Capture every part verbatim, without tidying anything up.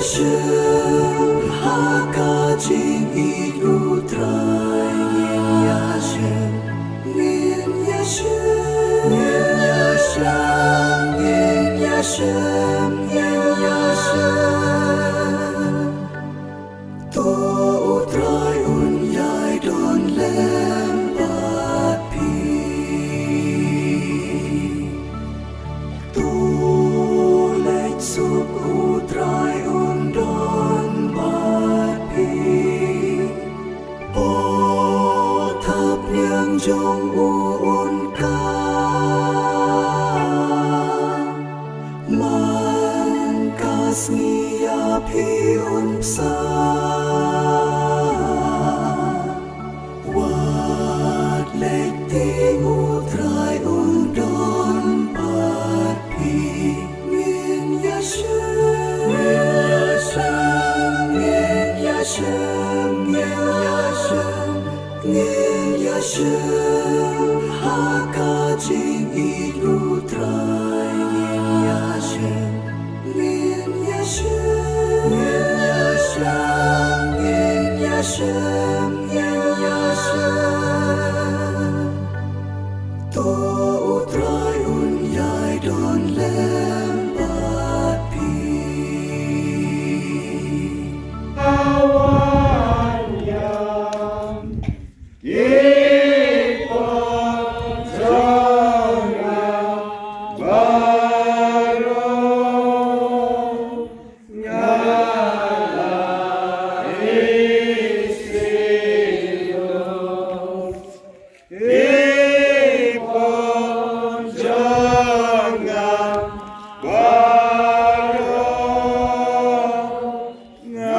Shem ha ka jingïeit u Trai ngin ïa shem, ngin ïa shem, ngin ïa shem, ngin ïa shem, ngin ïa shem. To u Trai un ïai don lem bad phi. To leit suk u Trai un don bad phi. Por thapniang jong u un kah. Man ka sngi ïa phi un psa. Wat leit tieng u Trai un don bad phi. Ngin ïa shem, ngin ïa shem, ngin ïa shem, ngin ïa shem, ngin ïa shem ha ka jingïeit u Trai ngin ïa shem. Ngin ïa shem, ngin ïa shem, ngin ïa shem, ngin ïa shem. To u Trai un ïai don lem bad phi. Awan ïa ki por jong nga baroh. Nga la ïeit ïa u. Ki por jong nga baroh. Nga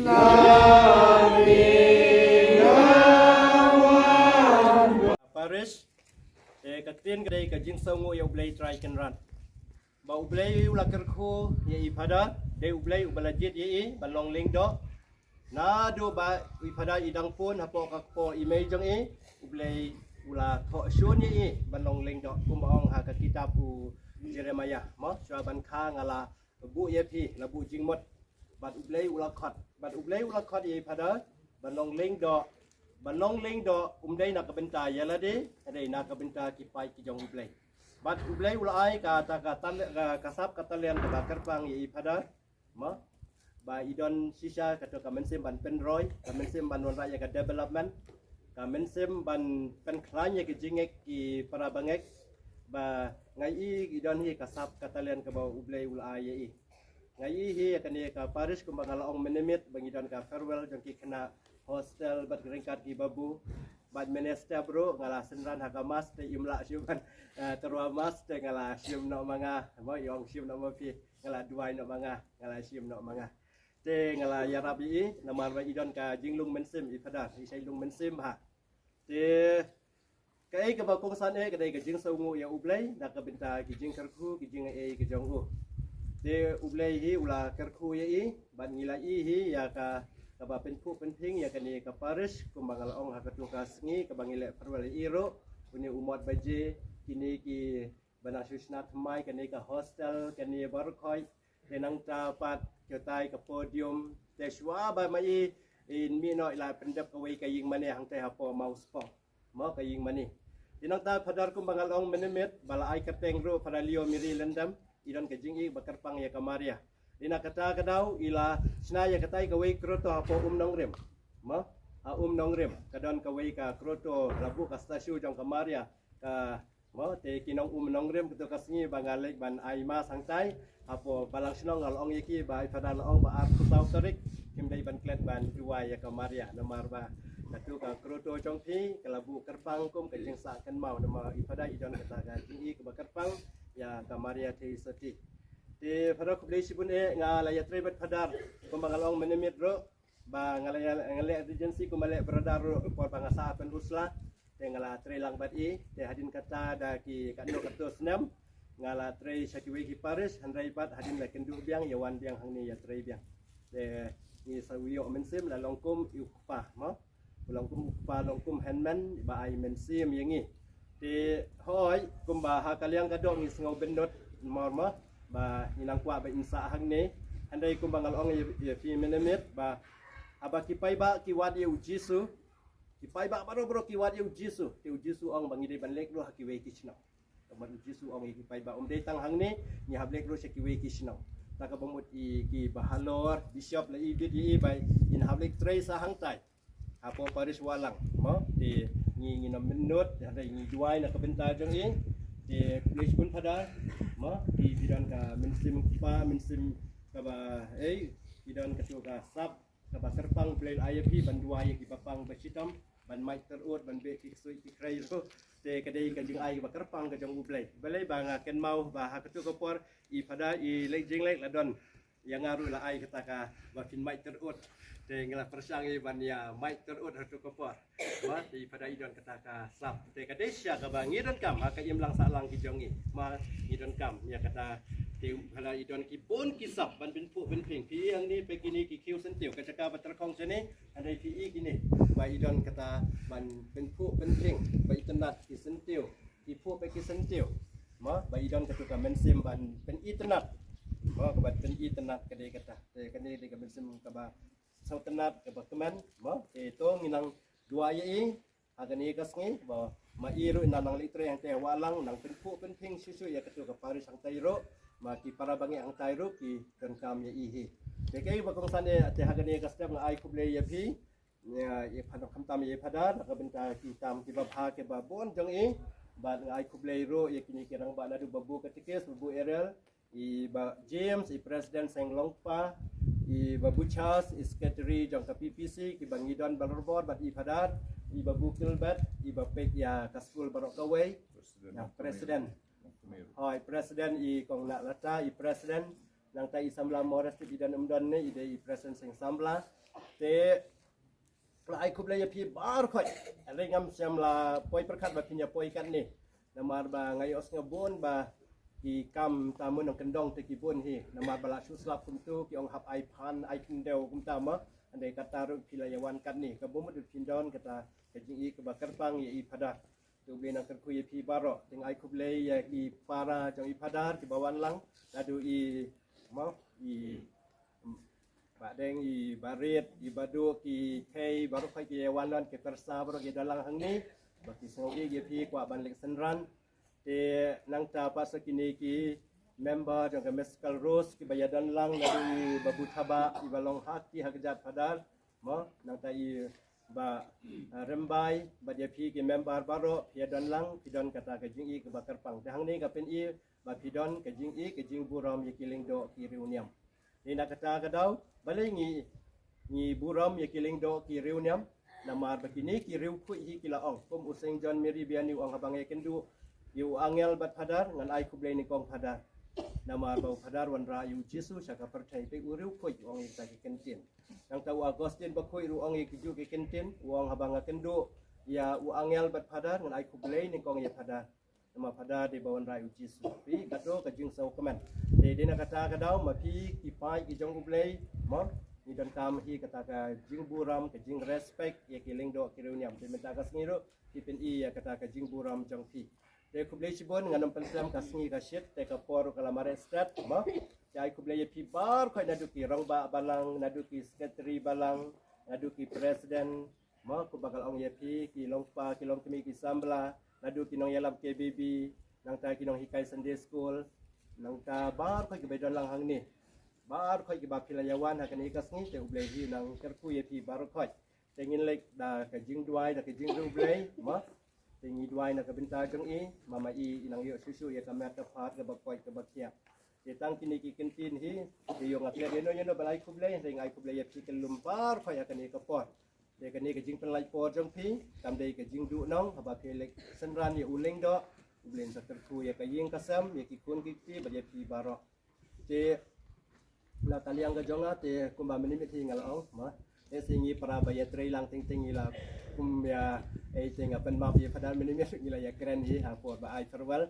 la ïeit ïa u. Parish, te ka ktien ka dei ka jingsngewnguh ïa U Blei Trai Kynrad. Ba U Blei u la kyrkhu ïa i Phadar, dei U Blei uba la jied ïa i ban long lyngdoh. Naduh ba i Phadar i dang pun hapoh ka kpoh i mei jong i, U Blei u la thoh shun ïa i ban long lyngdoh, kumba ong ha ka kitab u Jeremiah, mo, shuwa ban kha nga la buh ïa phi, la buh jingmut. Bad U Blei u la khot, bad U Blei u la khot ïa i Phadar ban long lyngdoh, ban long lyngdoh um dei na ka bynta ïa lade, dei na ka bynta ki paid ki jong U Blei. Bad U Blei u la ai kata ka tal-, ka, ka sap ka talent kaba kyrpang ïa i Phadar. Mo? Ba i don shisha kato ka mynsiem ban pynroi, ka mynsiem ban wanrah ïa ka development, ka mynsiem ban pynkhlaiñ ïa ka jingngeit ki para bangeit, ba nga i i don hi ka sap ka talent kaba U Blei u la ai ïa i. Nga i hi ïa kane ka parish kumba nga la ong mynmiet ba ngi don ka farewell jong ki khynnah hostel bad ryngkat ki babu. Bad mynne step ruh nga la synran ha ka mass te im lah shuh ban, eh, tyrwa mass te nga la shim noh ma nga. Mo i ong shim noh ma phi. Nga la duwai noh ma nga, nga la shim noh ma nga. Te nga la ïarap ïa i, namar ba i don ka jinglung mynsiem i Phadar, i shai lung mynsiem ha. Te kaei kaba kongsan eh ka dei ka jingsngewnguh ïa U Blei, na ka bynta ki jingkyrkhu, ki jingaiei ka jong u. Te U Blei hi u la kyrkhu ïa i, bad ngi la i hi ïa ka, kaba pynphuh pynphieng ïa kane ka parish, kumba nga la ong ha kato ka sngi, kaba ngi leh farewell ïa i ruh, une u mot baje, kine ki ba nang shu shna thymmai kane ka hostel, kane baroh khoit, te nangta pat katai ka podium, te shuwa ba ma i, in mih noh i la pyndep kawei ka ïing mane hangtai hapoh Mawspong. Mo ka ïing mane. Te nangta Phadar kumba nga la ong mynmiet, ba la ai kyrteng ruh Phadar Leo Mary Lyndam, i don ka jingïeit ba kyrpang ïa ka Maria. Te na kata ka daw, i la shna ïa katai kawei kroto hapoh Um Nongrim. Mo, ha Um Nongrim, ka don kawei ka kroto la buh ka statue jong ka Maria, ka Mo, te ki nong Um Nongrim kato ka sngi ba nga leit ban ai mass hangtai. Hapoh balang shnong nga la ong ïa ki ba i Phadar la ong ba arphew saw tarik kim dei ban klet ban duwai ïa ka Maria namar ba kato ka kroto jong phi ka la buh kyrpang kum ka jingsah kynmaw namar i Phadar i don kata ka jingïeit kaba kyrpang ïa ka Maria Theisotti. Te Phadar khublei shibun eh nga la ïatrei bad Phadar kumba nga la ong mynmiet ruh. Ba nga la, nga leh regency kumba leh brother ruh por ba nga sah ha Pynursla. Te nga la trei lang bad i, te hadien kata da ki katno katno snem nga la trei sha kiwei ki parish, hynrei pat hadien la kynduh biang ïa wan biang hangne ïatrei biang. Te ngi sa u ïoh mynsiem la long kum u kpa, mo. Long kum u kpa, long kum hynmen ba ai mynsiem ïa ngi. Te hooid, kumba ha ka liang ka doh ngi sngew bynnud, mo, mo, ba ngi nang kwah ba in sah hangne. Hynrei kumba nga la ong ïa, ïa phi mynmiet ba haba ki paidbah ki wad ïa u Jisu, ki paidbah baroh baroh ki wad ïa u Jisu, te u Jisu ong ba ngi dei ban leit ruh ha kiwei ki shnong. Kumba u Jisu ong ïa ki paidbah, um dei tang hangne, ngi hap leit ruh sha kiwei ki shnong. Ta kaba mut i ki bahalor, bishop la i bit i ba in hap leit trei sa hangtai. Hapoh parish Wahlang, mo, te ngi, ngin ym bynnud, te hynrei ngi duwai na ka bynta jong i, te khublei shibun Phadar, mo, te phi don ka mynsiem kpa, mynsiem kaba, ei, phi don katu ka sap kaba kyrpang, Blei la ai ïa phi ban duwai ïa kiba pang ba shitom, ban mait tyrut, ban beh ki ksuid ki khrei ruh. Te ka dei ka jingai kaba kyrpang ka jong u Blei. Balei ba nga kynmaw ba ha katu ka por i Phadar i leit jingleit la don ïa nga ruh la ai kata kaba phin mait tyrut. Te nga la pyrshang ïa ban ïa mait tyrut ha katu ka por. Mo, te i Phadar i don kata ka sap. Te ka dei shisha kaba ngi donkam ha ka imlang sahlang ki jong ngi. Mo, ngi donkam ïa kata, te i Phadar i don ki bun ki sap ban pynphuh pynphieng. Phi i hangne, peit kine ki khiew syntiew, ka jaka ba tyrkhong shane, hynrei phi i kine ba i don kata ban pynphuh pynphieng, ba itynnad ki syntiew, ki phuh bad ki syntiew. Mo, ba i don katu ka mynsiem ban pynitynnad. Mo, kaba pynitynnad ka dei kata. Te kane dei ka mynsiem kaba sngewtynnad, kaba kmen. Mo, te to ngin nang duwai ïa i ha kane ka sngi, ba ma i ruh in nang leit trei hangtai ha Wahlang, nang pynphuh pynphieng shuh shuh ïa katu ka parish hangtai ruh, ma ki para bangeit hangtai ruh ki donkam ïa i hi. Te kaei ba kongsan, te ha kane ka step nga ai khublei ïa phi, ïa, ïa Phadar, khamtam ïa Phadar na ka bynta ki tam kiba bha kiba bun jong i. Bad nga ai khublei ruh ïa kine ki rangbah naduh Babu Katekis, Babu Erel, i Bah James, i President Seng Longpa, i Babu Charles, i Secretary jong ka P P C, kiba ngi don baroh bor, bad i Phadar, i Babu Gilbert, iba peit ïa ka skul baroh kawei. President. Ïa, President. Hooid, President i Kong Nahlata, i President, nangta i samla Morris, i don ym don ne, i dei i President Seng Samla. Te nga ai khublei ïa phi baroh khoit. Hynrei ngam shym la poi pyrkhat ba phin ïa poi katne. Namar ba nga ïohsngew bun ba ki kam ta mynno kyndong te ki bun hi. Namar ba la shu slap kumtu ki ong hap ai phan, ai khyndew kumta mo. Hynrei kata ruh phi la ïa wan katne. Kaba mut phin don kata ka jingïeit kaba kyrpang ïa i Phadar. Te U Blei un kyrkhu ïa phi baroh. Te nga ai khublei ïa i para jong i Phadar kiba wan lang. Naduh i, mo, i Bah Deng, i Bah Rit, i Bah Duh, ki Thei, baroh khoit ki wan lang, ki pyrsa baroh ki don lang hangne. Ba ki sngew ïeit ïa phi, kwah ban leit synran. Te nangta pat sa kine ki member jong ka Mystical Rose kiba ïa don lang, naduh i Babu Thabah, iba long ha kti ha kjat Phadar. Mo, nangta i Bah, ah, Rymbai, bad ïa phi ki member baroh, phi ïa don lang, phi don kata ka jingïeit kaba kyrpang. Te hangne nga pyni ba phi don ka jingïeit, ka jingburom ïa ki lyngdoh ki riewniam. Te na kata ka daw, balei ngi, ngi burom ïa ki lyngdoh ki riewniam, namar ba kine ki riewkhuid hi ki la ong. Kum u Saint John Mary Vianney u ong, haba nga ïakynduh ïa u angel bad Phadar, ngan ai khublei nyngkong Phadar. Namar ba u Phadar wanrah ïa u Jisu sha ka pyrthei, peit u riewkhuid u ong ïa kita ki kyntien. Nangta u Augustine Bakhuid ruh u ong ïa kijuh ki kyntien, u ong, haba nga kynduh ïa u angel bad Phadar, ngan ai khublei nyngkong ïa Phadar. Namar Phadar dei ba wanrah ïa u Jisu. Phi, kato ka jingsngewkmen. Te dei na kata ka daw, ma phi ki paid ki jong U Blei, mo, ngi donkam hi kata ka jingburom, ka jingrespect ïa ki lyngdoh ki riewniam. Te mynta ka sngi ruh phi pyni ïa kata ka jingburom jong phi. Te khublei shibun, ngan ym pynslem, ka sngi ka shit, te ka por ruh ka la mareh stet, mo. Te ai khublei ïa phi baroh khoit, naduh ki rangbah balang, naduh ki secretary balang, naduh ki president, mo, kumba ka la ong ïa phi, ki longpa, ki longkmie, ki samla, naduh ki nongïalam K B B, nangta ki nonghikai Sunday school, nangta baroh khoit kiba don lang hangne. Baroh khoit kiba phi la ïa wan ha kane ka sngi, te U Blei hi un kyrkhu ïa phi baroh khoit. Te ngin leit da ka jingduwai, da ka jingriewblei, mo. Te ngi duwai na ka bynta jong i, ma ma i, i nang ïoh shuh shuh ïa ka met ka phad kaba koit kaba khiah. Te tang kine ki kyntien hi, te ïoh nga klet ïano ïano ban ai khublei, te nga ai khublei ïa phi kyllum baroh khoit ha kane ka por. Te kane ka jingpynlait por jong phi kam dei ka jingduhnong, haba phi leit synran ïa u lyngdoh. U Blei un sa kyrkhu ïa ka ïing ka sem, ïa ki khun ki kti, bad ïa phi baroh. Te na ka liang ka jong nga, te kumba mynmiet hi nga la ong, mo, te sa ngi para ba ïatrei lang teng teng ngi la, kum ïa, eh, te nga pynmap ïa Phadar mynmiet ngi la ïakren hi ha por ba ai farewell.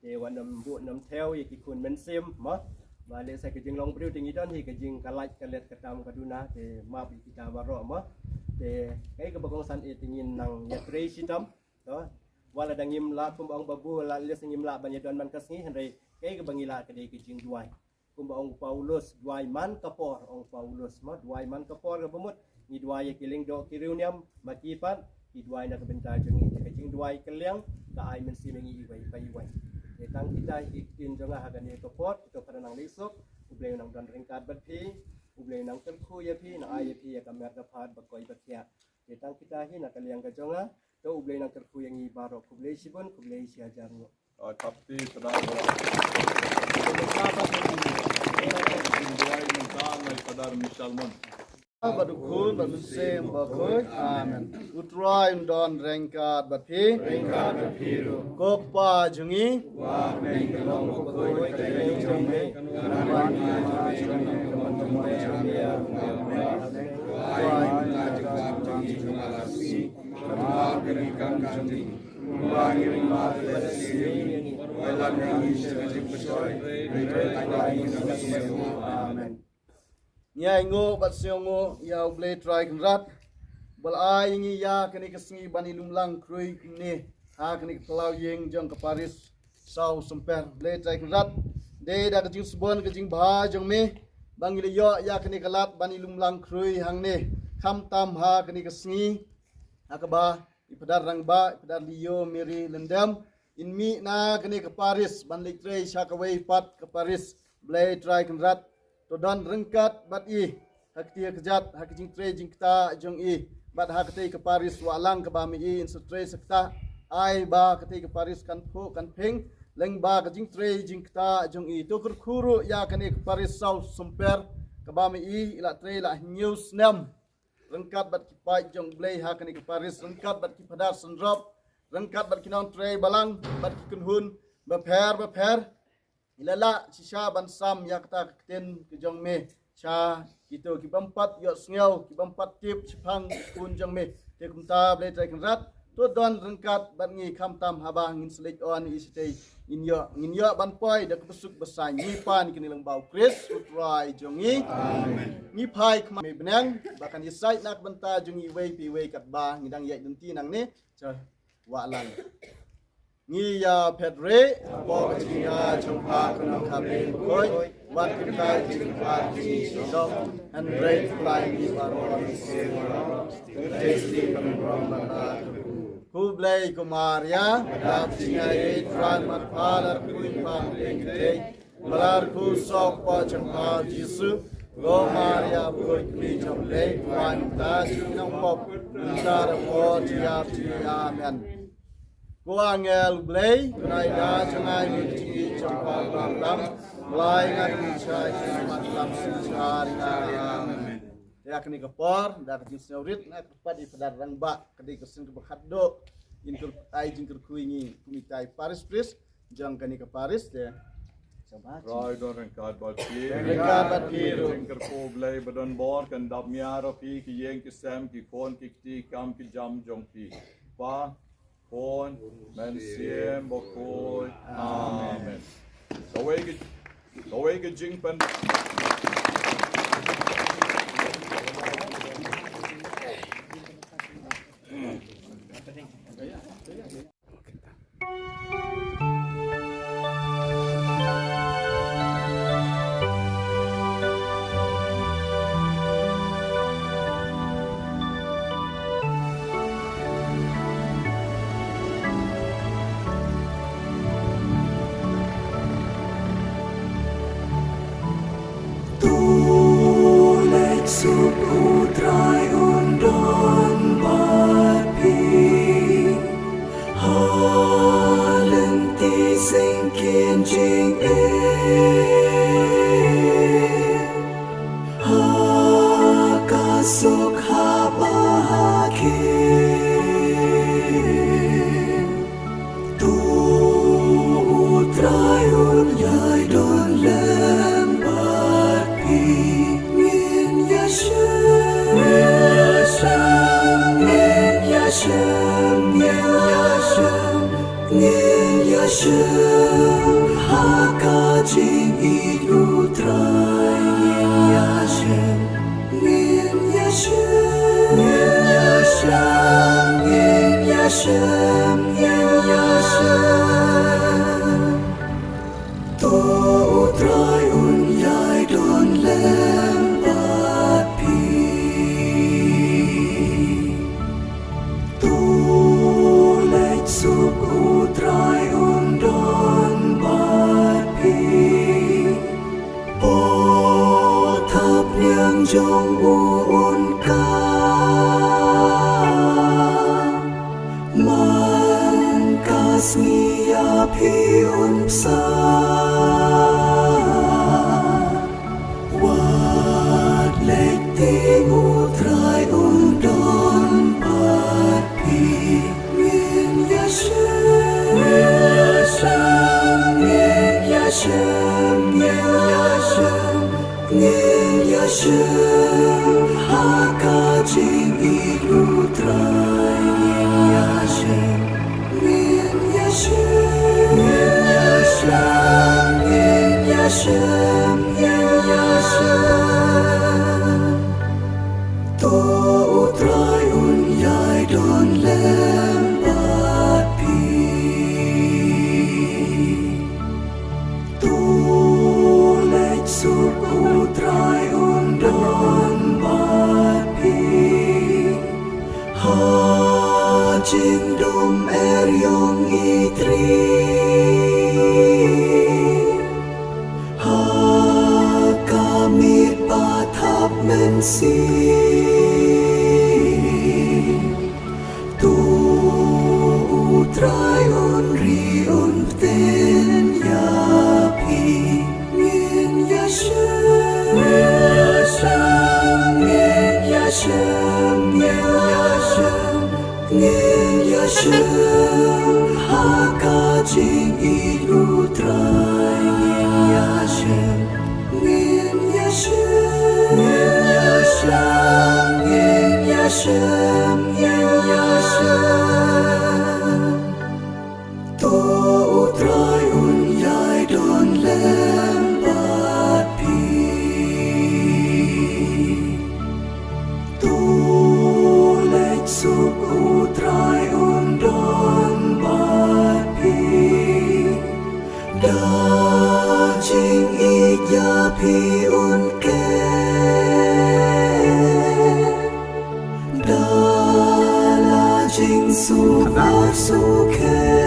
Te wat nym buh nym thew ïa ki khun mynsiem, mo. Ba leh sa ka jinglong briew te ngi don hi ka jingkhlaiñ ka let ka tam ka duna te map ïa kita baroh mo. Te kaei kaba kongsan eh te ngin nang ïatrei shitom. To. Wat la dang ngim lah kumba ong Babu la leh sa ngim lah ban ïadon man ka sngi hynrei kaei kaba ngi lah ka dei ka jingduwai. Kumba ong Paulus duwai man ka por ong Paulus mo duwai man ka por kaba mut ngi duwai ïa ki lyngdoh ki riewniam ma ki pat ki duwai na ka bynta jong ngi te ka jingduwai ka liang ka ai mynsiem ïa ngi iwei pa iwei. Te tang kita hi ki ktien jong nga ha kane ka por kito pynang nang leh suk U Blei u nang don ryngkat bad phi. U Blei u nang kyrkhu ïa phi nang ai ïa phi ïa ka met ka phad ba koit ba khiah. Te tang kita hi na ka liang ka jong nga to U Blei u nang kyrkhu ïa ngi baroh khublei shibun khublei shi hajar nguh. Ai kap ti padar ba. Duwai mynta ngai padar Michel Mon. Bad u Khun bad u Mynsiem Bakhuid. Amen. U Trai un don ryngkat bad phi. Ryngkat bad phi ruh. Ko Pa jong ngi. Wa, ngi ka long bakhuid ka dei jong ngi. Ka long bakhuid ka dei jong ngi. Ka long bakhuid ka dei jong ngi. Ka long bakhuid ka dei jong ngi. Amen. Ngi ai nguh bad sngewnguh ïa U Blei Trai Kynrad ba la ai ngi ïa kane ka sngi ban ïalum lang khrui kumne ha kane ka phyllaw ïing jong ka Paris Saw Sumper. Blei Trai Kynrad, dei da ka jingsbun ka jingbha jong me ba ngi la ïoh ïa kane ka lad ban ïalum lang khrui hangne, khamtam ha kane ka sngi ha kaba i Phadar Rangbah, i Phadar Lio Mary Lyndem, in mih na kane ka Paris ban leit trei sha kawei pat ka Paris. Blei Trai Kynrad, to don ryngkat bad i ha kti ha kjat ha ka jingtrei jingktah jong i bad ha katei ka Paris Wahlang kaba me i in sa trei sa ktah. Ai ba katei ka Paris kan phuh kan phing lyngba ka jingtrei jingktah jong i. To kyrkhu ruh ïa kane ka Paris Saw Sumper kaba me i i la trei la hynñiew snem ryngkat bad ki paid jong U Blei ha kane ka Paris, ryngkat bad ki Phadar Synrop, ryngkat bad ki nongtrei balang bad ki kynhun bapher bapher. I la lah shisha ban sam ïa kata ka ktien ka jong me sha kito ki bym pat ïohsngew, ki bym pat tip shaphang u Khun jong me. Te kumta Blei Trai Kynrad, to don ryngkat bad ngi khamtam haba ngin sa leit on i shatei, ngin ïoh, ngin ïoh ban poi da kaba suk ba saiñ. Ngi pan kane lyngba U Khrist U Trai jong ngi. Amen. Ngi phai khmat me bneng ba kan ïasaid na ka bynta jong ngi iwei pa iwei katba ngi dang ïaid lynti nangne sha Wahlang. Ngi ïa phet rieh hapoh ka jingïaid jong pha ka nongkha Blei bakhuid, wat kyntait jingpynïaid jong ngi shitom, hynrei khublei ngi baroh ngi sngewbha. Khublei ko Maria, dap jingïaid, Trai marpha la kyrkhu ïa pha ha ki kynthei, ba la kyrkhu soh ka por jong pha u Jisu. Ko Maria bakhuid, kmie jong U Blei, pynban ïa ngi ki nongpop, mynta bad ha ka por jong ka jingïap jong ngi. Amen. Ko angel U Blei, pynai da jong nga ïa ka jingïeit jong pha kaba lam, ba la ai ïa nga ka jingshai jingmut lam shisha. Amen. Ïa kane ka por da ka jingsngewrit na ka pat i Phadar Rangbah ka dei ka sien kaba khatduh in kyrpad ai jingkyrkhu ïa ngi kum itai parish priest jong kane ka parish te. Shabbat. Trai don ryngkat bad phi. Ryngkat bad phi ruh. Jingkyrkhu U Blei ba don bor kan dap miar ha phi, ki ïing ki sem, ki khun ki kti, kam ki jam jong phi. Pa, Khun, Mynsiem Bakhuid. Amen. Kawei ka, kawei ka jingpyn- To leit suk U Trai un don bad phi. Ha lynti syngkien jingeh, ha ka suk haba ha khie. To U Trai un ïai don lem bad phi. Ngin ïashem, ngin ïashem, ngin ïashem, ngin ïashem, ngin ïashem ha ka jingïeit U Trai ngin ïashem, ngin ïashem, ngin ïashem, ngin ïashem, ngin ïashem. To u Trai un ïai don lem bad phi. To leit suk u Trai un don bad phi. Por thapniang jong u un kah. Man ka sngi ïa phi un psa. Wat leit tieng u Trai un don bad phi. Ngin ïashem, ngin ïashem, ngin ïashem, ngin ïashem ha ka jingïeit u Trai. Ngin ïashem, ngin ïashem, ngin ïashem, ngin ïashem, ngin ïashem. To u Trai un ïai don lem bad phi. To leit suk u Trai un don bad phi. Ha jingdum er ïong i tri. Ha ka miet ba thap mynsiem. To u Trai un ri un bteng ïa phi. Ngin ïashem, ngin ïashem, ngin ïashem, ngin ïashem, ngin ïashem ha ka jingïeit u Trai. Ngin ïashem, ngin ïashem, ngin ïashem, ngin ïashem, ngin ïashem. To u Trai un ïai don lem bad phi. To leit suk u Trai un don bad phi. Da jingïeit ïa phi un khet. Da la jingsuk ba suk khet.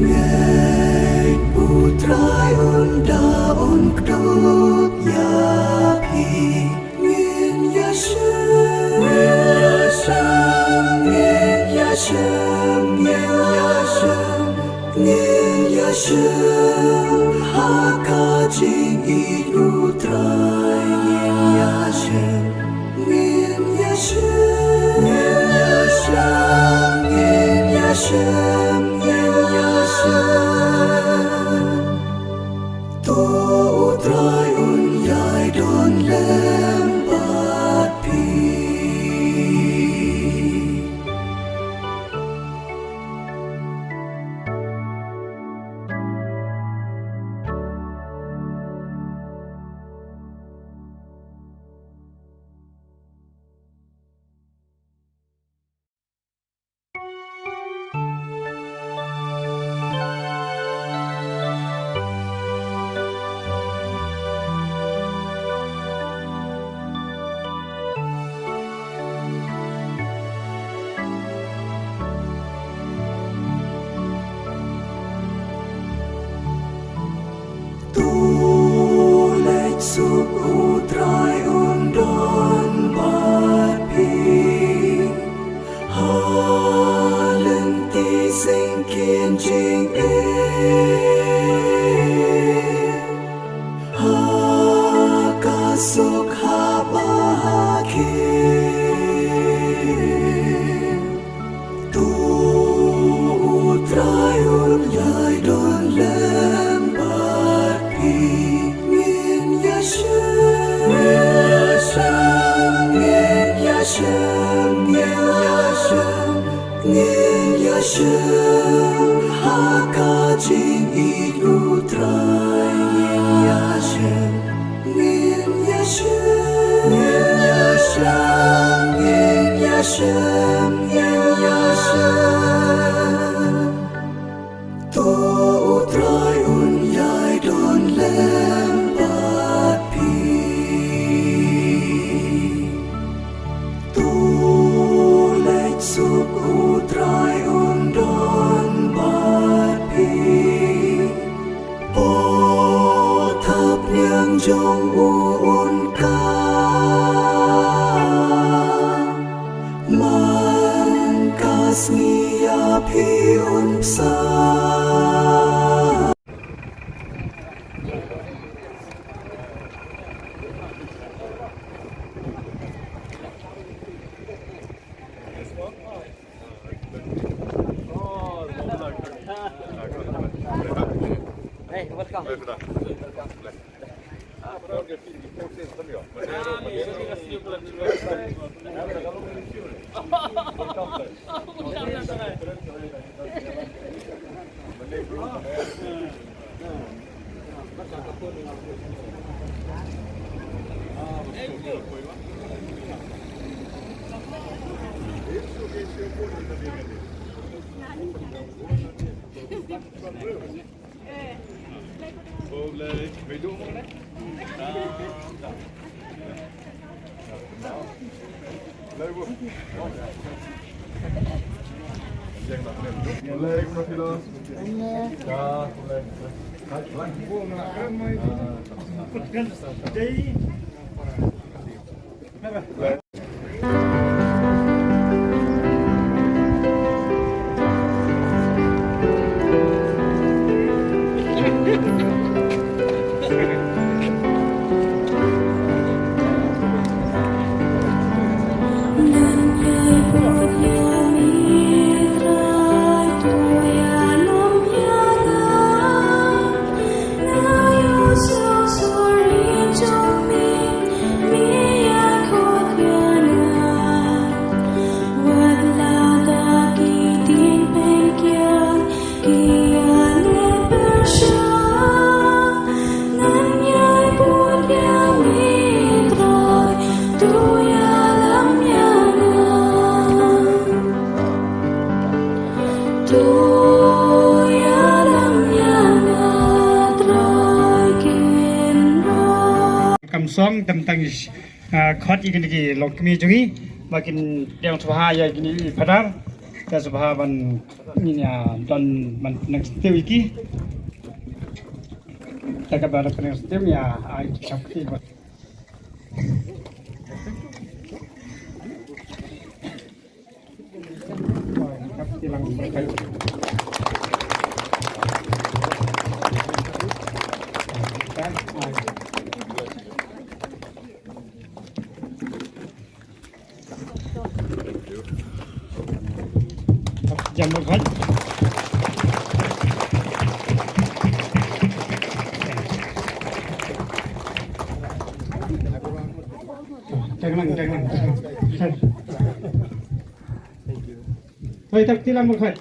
Ngeit u Trai un da un kdup ïa phi. Ngin ïashem, ngin ïashem, ngin ïashem, ngin ïashem ha ka jingïeit u Trai. Ngin ïashem, ngin ïashem, ngin ïashem, ngin ïashem, ngin ïashem. To u Trai un ïai don lem bad phi. To leit suk u Trai un don bad phi. Ha lynti syngkien jingeh. Ha ka suk haba ha khie. To u Trai un ïai don lem bad phi. Ngin ïashem, ngin ïashem, ngin ïashem, ngin ïashem ha ka jingïeit u Trai. Ngin ïashem, ngin ïashem, ngin ïashem. To U Trai un ïai don lem bad phi. To leit suk U Trai un don bad phi. Por thapniang jong u un kah. Man ka sngi ïa phi un pynshai. Hey, welcome. Kam song tam tang, ah, khot ïa kine ki longkmie jong ngi ba kin pdiang sngewbha ïa kine ki phadar. Ka sngewbha ban ngin ïa don ban pynkyntiew ïa ki. Te kaba da pynkyntiew ïa ai ki sap ki. Jan Mawkhait. Tang lang, tang lang. Hoi, tak tilang Mawkhait.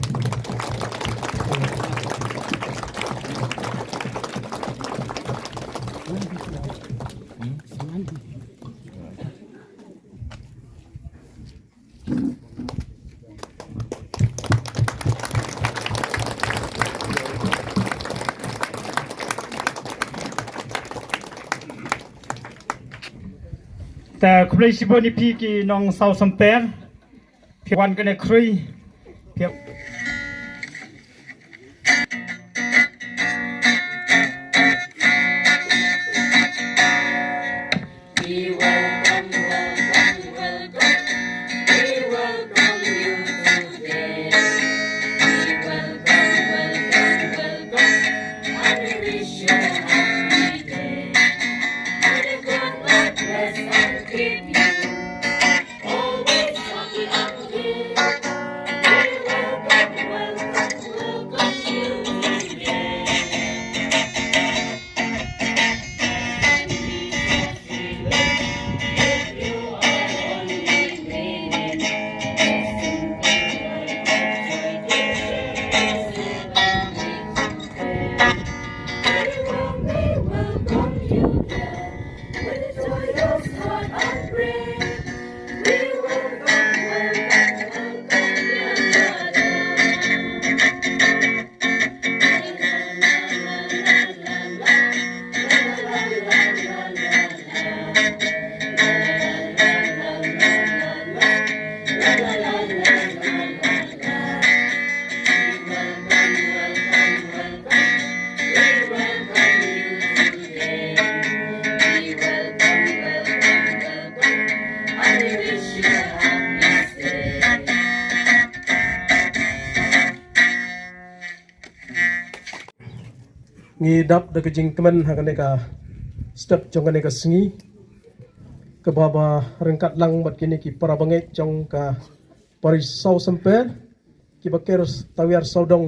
Te khublei shibun ïa phi ki nong Saw Samter. Phi wan kane khrui. Phi We welcome, welcome, welcome. We welcome you today. We welcome, welcome, welcome. And we wish you a happy day. May the good Lord bless and keep you. Always happy and gay. We welcome, welcome, welcome you today. Ngi dap da ka jingkmen ha kane ka step jong kane ka sngi, kaba ba ryngkat lang bad kine ki para bangeit jong ka parish Saw Semper, kiba ker tawiar sawdong,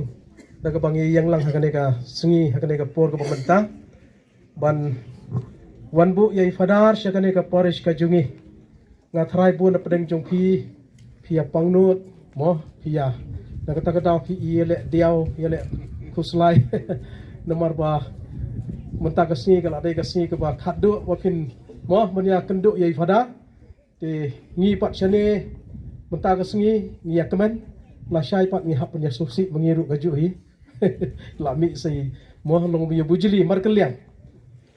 da kaba ngi ïeng lang ha kane ka sngi, ha kane ka por kaba mynta ban wan buh ïa i Fadar sha kane ka parish ka jong ngi. Nga tharai bun na pdeng jong phi, phi ïa pangnud, mo, phi ïa, na kata ka daw phi ïa leh diaw, ïa leh khuslai. Namar ba mynta ka sngi ka la dei ka sngi kaba khatduh ba phin, mo, ban ïa kynduh ïa i Fadar. Te ngi pat shane mynta ka sngi ngi ïa kmen, lashai pat ngi hap ban ïa sngewsih ba ngi ruh kajuh hi. La mih sa i, mo, long ba ïa bujli markylliang.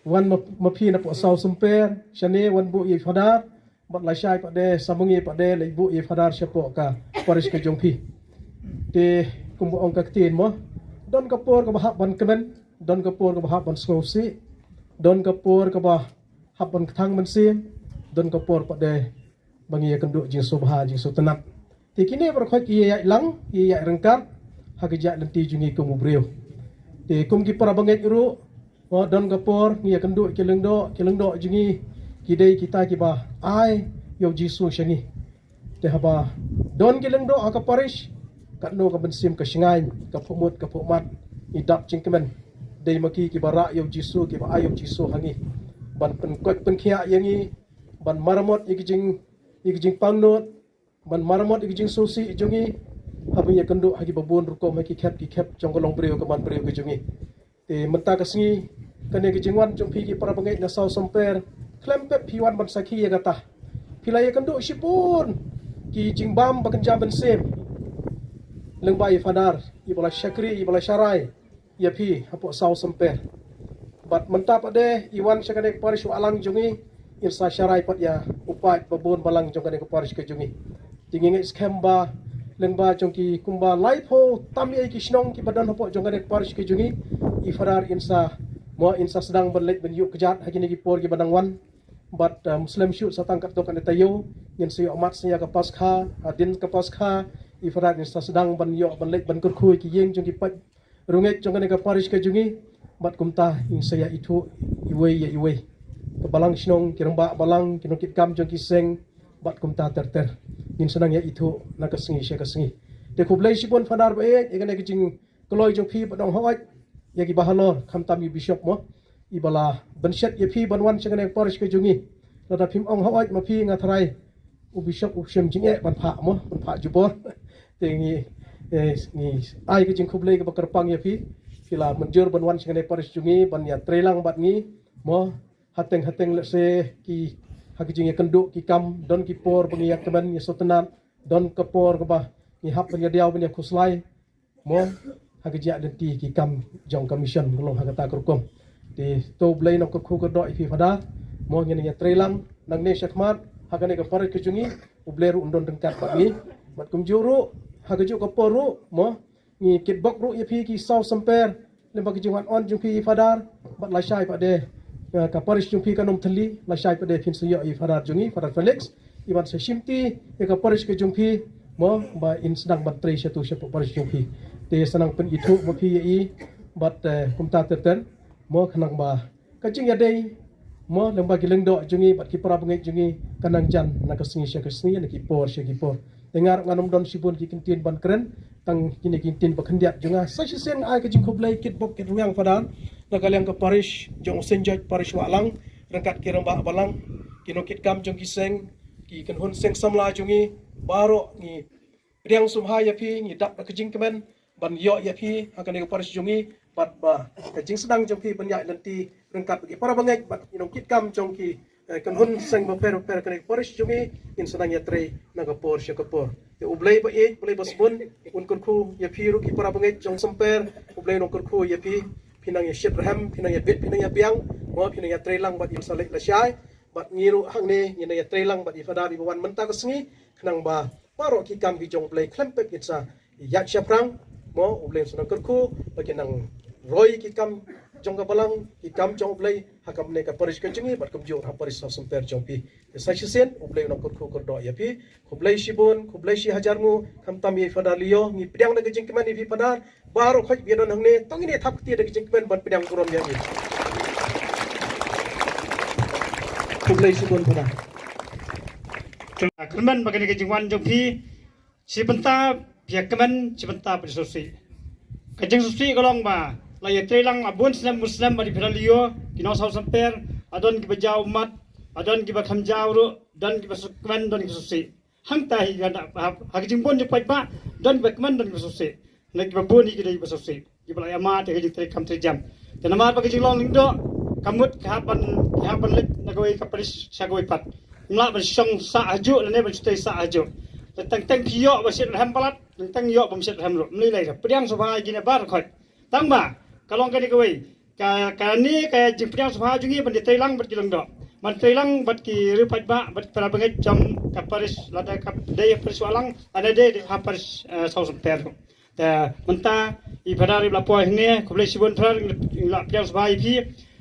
Wan ma, ma phi na pdeng Saw Semper shane wan buh ïa i Fadar, bad lashai pat de sa ma ngi pat de leit buh ïa i Fadar shapoh ka parish ka jong phi. Te kumba ong ka ktien, mo, don ka por kaba hap ban kmen, don ka por kaba hap ban sngewsih, don ka por kaba hap ban kthang mynsiem, don ka por pat de ba ngi ïa kynduh jingsngewbha jingsngewtynnat. Te kine baroh khoit ki ïa ïaid lang, ki ïa ïaid ryngkat ha ka jait lynti jong ngi kum u briew. Te kum ki para bangeit ruh, mo, don ka por ngi ïa kynduh ki lyngdoh, ki lyngdoh jong ngi ki dei kita kiba ai ïa u Jisu sha ngi. Te haba don ki lyngdoh ha ka parish, katno ka mynsiem ka shngaiñ, ka phuhmut ka phuhmat, i dap jingkmen. Dei ma ki kiba rah ïa u Jisu, kiba ai ïa u Jisu ha ngi ban pynkoit pynkhiah ïa ngi, ban maramot ïa ki jing, ïa ki jingpangnud, ban maramot ïa ki jingsngewsih jong ngi, haba ngi ïa kynduh ha kiba bun rukom, ha ki khep ki khep jong ka longbriew ka manbriew ka jong ngi. Te mynta ka sngi, kane ka jingwan jong phi ki para bangeit na Saw Semper, khlem pep phi wan ban sakhi ïa kata. Phi la ïa kynduh shibun ki jingbam ba kynja mynsiem lyngba i Fadar, iba la shakri, iba la sharai ïa phi hapoh Saw Semper. Bad mynta pat de i wan sha kane ka parish Wahlang jong ngi, in sa sharai pat ïa u paid ba bun balang jong kane ka parish ka jong ngi. Te ngi ngeit skhem ba lyngba jong ki kumba laiphew tam ïa ki shnong kiba don hapoh jong kane ka parish ka jong ngi, i Fadar in sa, mo, in sa sdang ban leit ban ïuh kjat ha kine ki por kiba dang wan. Bad, um, slem shuh sa tang katto katne taïew ngin sa ïoh mat sa ïa ka Paskha, hadien ka Paskha i Fadar in sa sdang ban ïoh ban leit ban kyrkhu ïa ki ïing jong ki paid rangeit jong kane ka parish ka jong ngi, bad kumta ngin sa ïa ithuh iwei ïa iwei. Ka balang shnong, ki rangbah balang, ki nongkitkam jong ki seng, bad kumta ter ter. Ngin sa nang ïa ithuh na ka sngi sha ka sngi. Te khublei shibun Fadar ba ïeit, ïa kane ka jingkloi jong phi ba dang hoi ïa kiba halor, khamtam i Bishop, mo, iba la bynshet ïa phi ban wan sha kane ka parish ka jong ngi. Lada phim ong hoi ma phi, nga tharai u Bishop u shem jingeh ban phah, mo, ban phah jubor. Te ngi, eh, ngi ai ka jingkhublei kaba kyrpang ïa phi. Phi la mynjur ban wan sha kane ka parish jong ngi ban ïa trei lang bad ngi, mo, hateng hateng lehse ki, ha ka jingïakynduh ki kam, don ki por ba ngi ïa kmen ïa sngewtynnat, don ka por kaba ngi hap ban ïa diaw ban ïa khuslai, mo, ha ka jingïaid lynti ki kam jong ka mission, long ha kata ka rukom. Te to U Blei un kyrkhu kyrdoh ïa phi Fadar, mo, ngin ïa trei lang nangne shakhmat ha kane ka parish ka jong ngi, U Blei ruh un don ryngkat bad ngi. Bad kumjuh ruh ha kajuh ka por ruh, mo, ngi kitbok ruh ïa phi ki Saw Semper, lyngba ka jingwan on jong phi i Fadar, bad lashai pat de, eh, ka parish jong phi ka Nongthyli, lashai pat de phin sa ïoh i Fadar jong ngi, Fadar Felix, iban sa shimti ïa ka parish ka jong phi, mo, ba in sdang ban trei shatu shapoh parish jong phi. Te sa nang pynithuh ma phi ïa i, bad, eh, kumta ter ter, mo, khnang ba ka jingïadei, mo, lyngba ki lyngdoh jong ngi bad ki para bangeit jong ngi, ka nang jan na ka sngi sha ka sngi, na ki por sha ki por. Te nga ruh ngan ym don shibun ki kyntien ban kren, tang kine ki kyntien ba khyndiat jong nga. Sa shisien nga ai ka jingkhublei kitbok kitrwiang Fadar na ka liang ka parish jong u Saint George Parish Wahlang, ryngkat ki rangbah balang, ki nongkitkam jong ki seng, ki kynhun seng samla jong ngi, baroh ngi pdiang sngewbha ïa phi, ngi dap da ka jingkmen ban ïoh ïa phi ha kane ka parish jong ngi, bad ba ka jingsdang jong phi ban ïaid lynti ryngkat bad ki para bangeit bad ki nongkitkam jong ki, eh, kynhun seng bapher bapher kane ka parish jong ngi, ngin sa nang ïatrei na ka por sha ka por. Te U Blei ba ïeit, U Blei ba sbun, un kyrkhu ïa phi ruh ki para bangeit jong Semper, U Blei un kyrkhu ïa phi, phin nang ïa shit rhem, phin nang ïa bit, phin nang ïa biang, mo, phin nang ïatrei lang bad ïa sa leit lashai, bad ngi ruh hangne ngin nang ïatrei lang bad i Fadar iba wan mynta ka sngi, khnang ba baroh ki kam ki jong U Blei khlem pep kin sa ïaid shaphrang, mo, U Blei un sa nang kyrkhu ba kin nang roi ki kam jong ka balang, ki kam jong U Blei ha kane ka parish ka jong ngi bad kumjuh ha parish Saw Semper jong phi. Te sa shisien U Blei un kyrkhu kyrdoh ïa phi. Khublei shibun, khublei shi hajar nguh, khamtam ïa i Fadar Leo, ngi pdiang da ka jingkmen ïa phi Fadar, Baroh khoit ba don hangne, tang ine thap kti da ka jingkmen ban pdiang burom ïa i. Khublei shibun Phadar. Kyrmen ba kane ka jingwan jong phi, shi bynta phi ïa kmen, shi bynta phi sngewsih. Ka jingsngewsih ka long ba la ïa trei lang la bun snem bun snem ba dei phi la lio, ki nongshong symper, la don kiba jaw mat, la don kiba kham jaw ruh, don kiba sngewkmen, don kiba sngewsih. Hangta hi ka da ha, ha ka jingbun jingpait ba don kiba kmen, don kiba sngewsih. Na kiba bun hi ki dei kiba sngewsih, kiba la ïa mad ïa ka jingtrei kam trei jam. Te namar ba ka jinglong lyngdoh ka mut ka hap ban, ka hap ban leit na kawei ka parish sha kawei pat. Ym lah ban shong sah hajuh lane ban shu trei sah hajuh. Te teng teng phi ïoh ba shit rhem palat, teng teng ïoh bym shit rhem ruh. Ym lei lei, pdiang sngewbha ïa kine baroh khoit. Tang ba ka long kane kawei ka, kane ka jingpdiang sngewbha jong ngi ban ïatrei lang bad ki lyngdoh, ban trei lang bad ki riewpaidbah, bad para bangeit jong ka parish, lada ka dei parish Wahlang, lada dei, dei ha parish, eh, Sawsymper. Te mynta i Phadar i ba la poi hangne, khublei shibun Phadar, ngi la pdiang sngewbha ïa phi.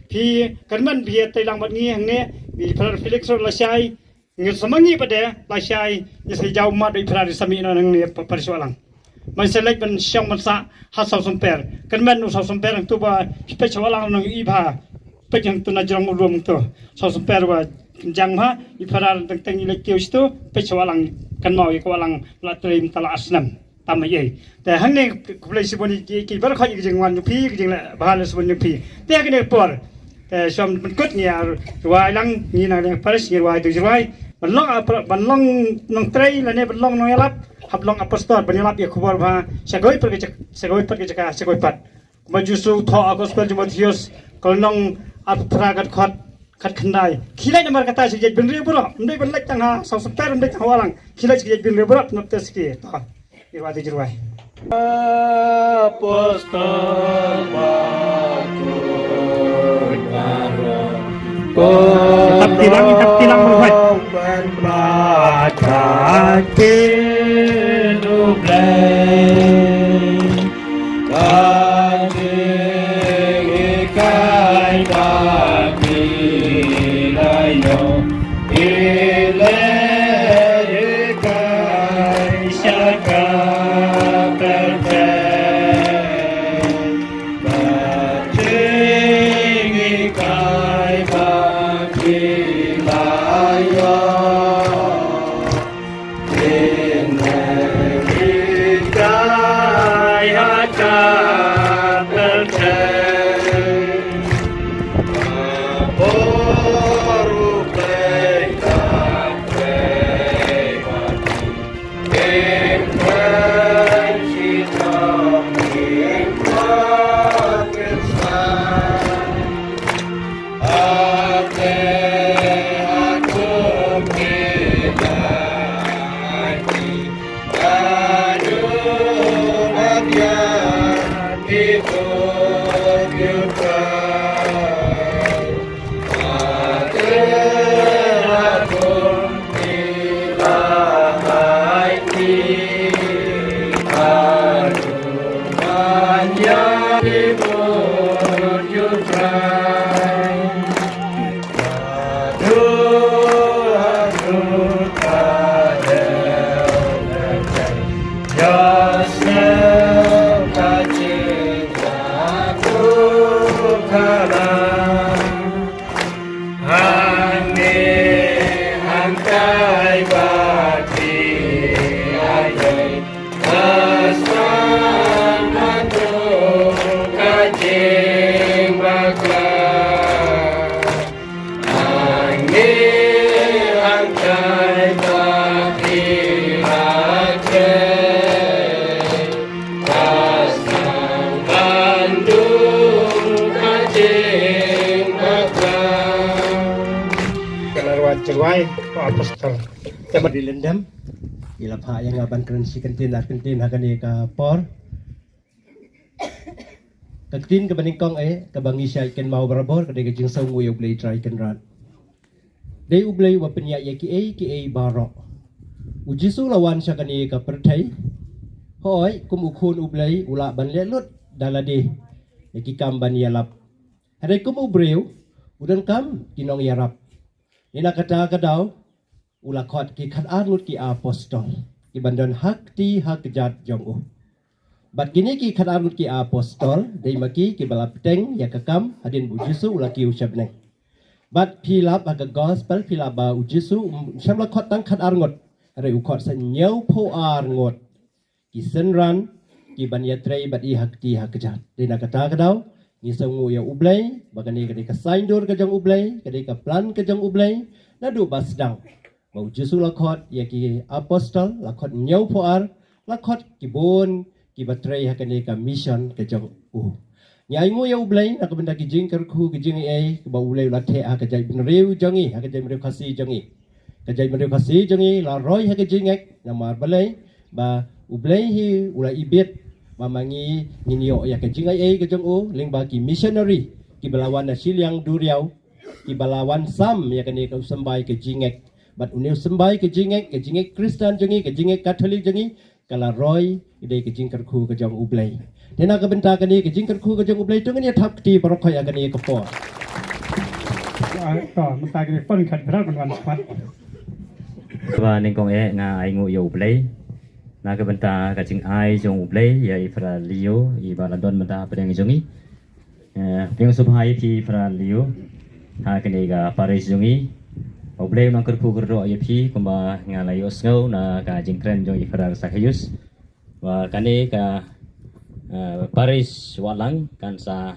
Phi kyrmen phi ïatrei lang bad ngi hangne. I Phadar Felix ruh lashai, ngin sa ma ngi pat de lashai, ngi sa jaw mat bad i Phadar i sa mih noh hangne pa, parish Wahlang. Ban sa leit ban shong ban sah ha Sawsymper. Kyrmen u Sawsymper hangtu ba phi peit sha Wahlang nang i bha. Peit hangtu na jrong u lum hangtu. Sawsymper ba kynjang bha, i Phadar teng teng i leit kiew shitu, peit sha Wahlang, kynmaw ïa ka Wahlang la trei mynta la ar snem. Tam ei ei. Te hangne khublei shibun ïa ki, ki baroh khoit ïa ka jingwan jong phi, ka jingleh bha leh shibun jong phi. Te ha kane ka por, te shwa ban pynkut ngi ïa rwai lang, ngi na ka liang parish ngi rwai, dei rwai ban long, ah, ban long nongtrei lane ban long nongïalap, hap long apostol ban ïalap ïa ka khubor ba sha kawei pat ka jaka, sha kawei pat ka jaka, sha kawei pat. Kumba U Jisu u thoh ha gospel jong u Mathaios, ka lynnong arphew phra, dkhot khatkhyndai. Khie leit namar kata sha ki jaitbynriew baroh. Ym dei ban leit tang ha Sawsymper, ym dei tang ha Wahlang. Khie leit sha ki jaitbynriew baroh, pynbaptis ïa ki. To, ngi rwai, te ngi rwai. Apostol ba kut baroh. Tap tilang, tap tilang, baroh. Ka jinghikai ba ki la ïoh, ki la hikai sha ka pyrthei. Ka jinghikai ba ki la ïoh, Ka la rwai, ka rwai, ka apostol. Te ma di lendam. Ïa la phah ïa nga ban kren shi kyntien ar kyntien ha kane ka por. Ka ktien kaba nyngkong eh, kaba ngi shait kynmaw barabor, ka dei ka jingsngewnguh ïa U Blei Trai Kynrad. Dei U Blei uba pynïaid ïa kiei kiei baroh. U Jisu la wan sha kane ka pyrthei. Hooid, kum u Khun U Blei u lah ban leh lut da lade ïa ki kam ban ïalap. Hynrei kum u briew, u donkam ki nongïarap. Ïa na kata ka daw, u la khot ki khatar ngut ki apostol, ki ban don ha kti ha kjat jong u. Bad kine ki khatar ngut ki apostol, dei ma ki kiba la bteng ïa ka kam hadien ba u Jisu u la kiew sha bneng. Bad phi lap ha ka gospel, phi lap ba u Jisu, um, shym la khot tang khatar ngut, hynrei u khot sa hynñiewphew ar ngut ki synran, ki ban ïatrei bad i ha kti ha kjat. Dei na kata ka daw, ngi sngewnguh ïa u Blei, ba kane ka dei ka saiñdur ka jong u Blei, ka dei ka plan ka jong u Blei, naduh ba sdang. Ba u Jisu la khot ïa ki apostol, la khot hynñiewphew ar, la khot ki bun kiba trei ha kane ka mission ka jong u. Ngi ainguh ïa u Blei na ka bynta ki jingkyrkhu, ki jingaiei ba u Blei u la theh ha ka jaitbynriew jong ngi, ha ka jaitbynriew Khasi jong ngi. Ka jaitbynriew Khasi jong ngi la roi ha ka jingngeit, namar balei, ba u Blei hi u la ibit ba ma ngi ngin ïoh ïa ka jingaiei ka jong u, lyngba ki missionary kiba la wan na shiliang duriaw, kiba la wan sam ïa kane ka u symbai ka jingngeit. Bad une u symbai ka jingngeit, ka jingngeit Khristan jong ngi, ka jingngeit Katholik jong ngi, ka la roi, ka dei ka jingkyrkhu ka jong u Blei. Te na ka bynta kane ka jingkyrkhu ka jong u Blei, to ngin ïa thap kti baroh khoit ha kane ka por. Ah, to, mynta kane pon khat berat ban wan spat. Ba nyngkong eh nga ainguh ïa u Blei na ka bynta ka jingai jong u Blei ïa i Phra Leo, iba la don mynta hapdeng jong ngi. Eh, pdiang sngewbha ïa phi Phra Leo ha kane ka parish jong ngi. U Blei un nang kyrkhu kyrdoh ïa phi kumba nga la ïohsngew na ka jingkren jong i Phra Sakhius. Ba kane ka, eh, parish Wahlang kan sa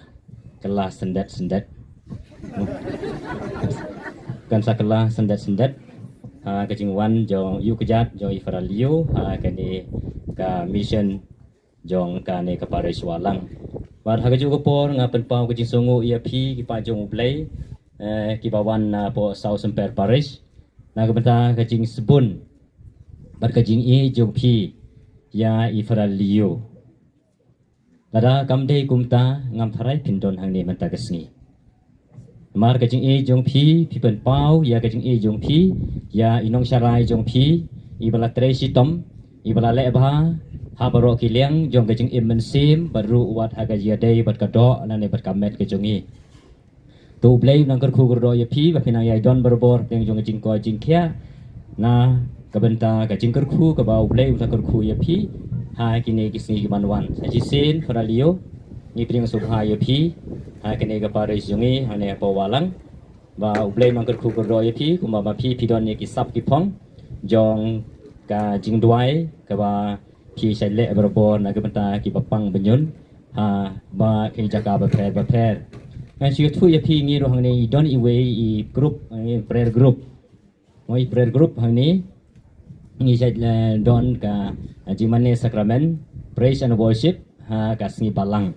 kylla syndet syndet. Kan sa kylla syndet syndet ha ka jingwan jong ïa u kjat jong i Phra Leo ha kane ka mission jong kane ka parish Wahlang. Bad ha kajuh ka por nga pynpaw ka jingsngewnguh ïa phi ki paid jong u Blei, eh, kiba wan na poh Saw Symper Parish na ka bynta ka jingsbun bad ka jingïeit jong phi ïa i Phra Leo. Lada kam dei kumta ngam tharai phin don hangne mynta ka sngi. Namar ka jingïeit jong phi, phi pynpaw ïa ka jingïeit jong phi ïa i nongsharai jong phi, iba la trei shitom, iba la leh bha ha baroh ki liang jong ka jingim mynsiem, bad ruh wat ha ka ïadei bad ka doh lane bad ka met ka jong i. To u Blei un nang kyrkhu kyrdoh ïa phi ba phin nang ïai don barabor hapdeng jong ka jingkoit jingkhiah na ka bynta ka jingkyrkhu kaba u Blei un sa kyrkhu ïa phi ha kine ki sngi ki ban wan. Sa shisien Phra Leo, ngi pdiang sngewbha ïa phi ha kane ka parish jong ngi hangne hapoh Wahlang. Ba u Blei un nang kyrkhu kyrdoh ïa phi kumba ma phi phi don ïa ki sap ki phong jong ka jingduwai kaba phi shait leh barabor na ka bynta kiba pang bynñiun ha ba ki jaka bapher bapher. Ngan shu ïathuh ïa phi, ngi ruh hangne i don iwei i group, i prayer group. Mo, i prayer group hangne ngi shait, eh, don ka, eh, jingmane sakramen, praise and worship ha ka sngi Balang.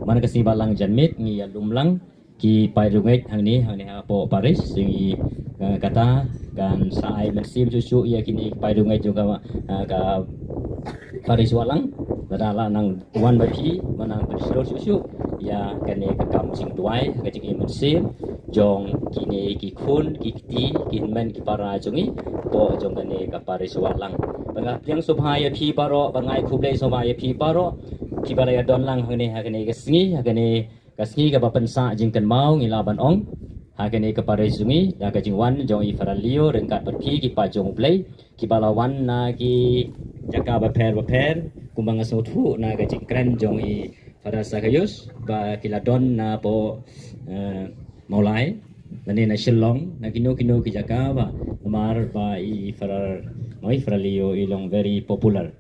Man ka sngi Balang janmiet ngi ïalum lang ki paidbah hangne, hangne hapoh parish, sngewbha, eh, kata kan sa ai mynsiem shuh shuh ïa kine ki paidbah jong ka, eh, ka parish Wahlang. Lada la nang wan bad phi, ba nang pynshlur shuh shuh ïa kane ka kam jingduwai, ka jingim mynsiem jong kine ki khun ki kti, ki hynmen ki para jong ngi hapoh jong kane ka parish Wahlang. Ba nga pdiang sngewbha ïa phi baroh, ba nga ai khublei sngewbha ïa phi baroh kiba la ïadon lang hangne ha kane ka sngi, ha kane ka sngi kaba pynsah jingkynmaw, ngi lah ban ong, ha kane ka parish jong ngi, da ka jingwan jong i Phra Leo ryngkat bad phi ki paid jong u Blei kiba la wan na ki jaka bapher bapher, kumba nga sngewthuh na ka jingkren jong i Phra Sakhius ba ki la don na poh, eh, Mawlai lane na Shillong, na kino kino ki jaka, ba namar ba i Phra, mo, i Phra Leo i long very popular.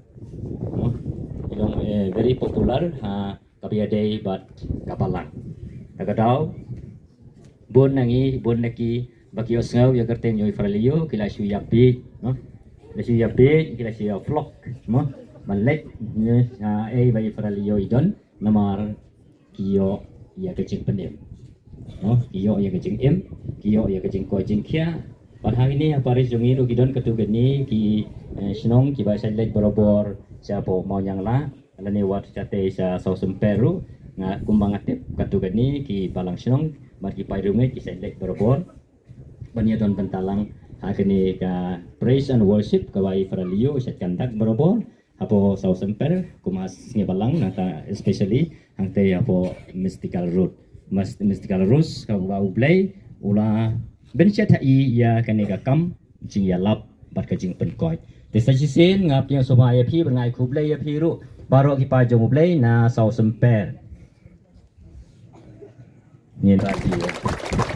Mo, i long, eh, very popular ha kaba ïadei bad ka Balang. Da ka daw, bun na ngi, bun na ki ba ki ïohsngew ïa ka kyrteng jong i Phra Leo ki la shu ïap bieit, no? Ki la shu ïap bieit, ki la shu ïa vlog, no? Ban leit, ne, ha, eh, ba i Phra Leo i don, namar ki ïoh ïa ka jingpynim. No? Ki ïoh ïa ka jingim, ki ïoh ïa ka jingkoit jingkhiah. Bad hangne ha parish jong ngi ruh ki don katto katne ki, eh, shnong kiba shait leit barabor shapoh Mawniangla lane wat shatei sha Saw Symper ruh, nga kumba nga tip katto katne ki balang shnong bad ki paidbah ki shait leit barabor ban ïadon bynta lang ha kane ka praise and worship kaba i Phra Leo i shait conduct barabor hapoh Saw Symper, kum ha Sngi Balang, nangta especially hangtei hapoh Mystical Road. Mas-, Mystical Road, kaba u Blei u la pynshet ha i ïa kane ka kam jingïalap bad ka jingpynkoit. Te sa shisien nga pdiang sngewbha ïa phi, bad nga ai khublei ïa phi ruh Baroh ki paid jong U Blei na South Sempeh. Ngin rati.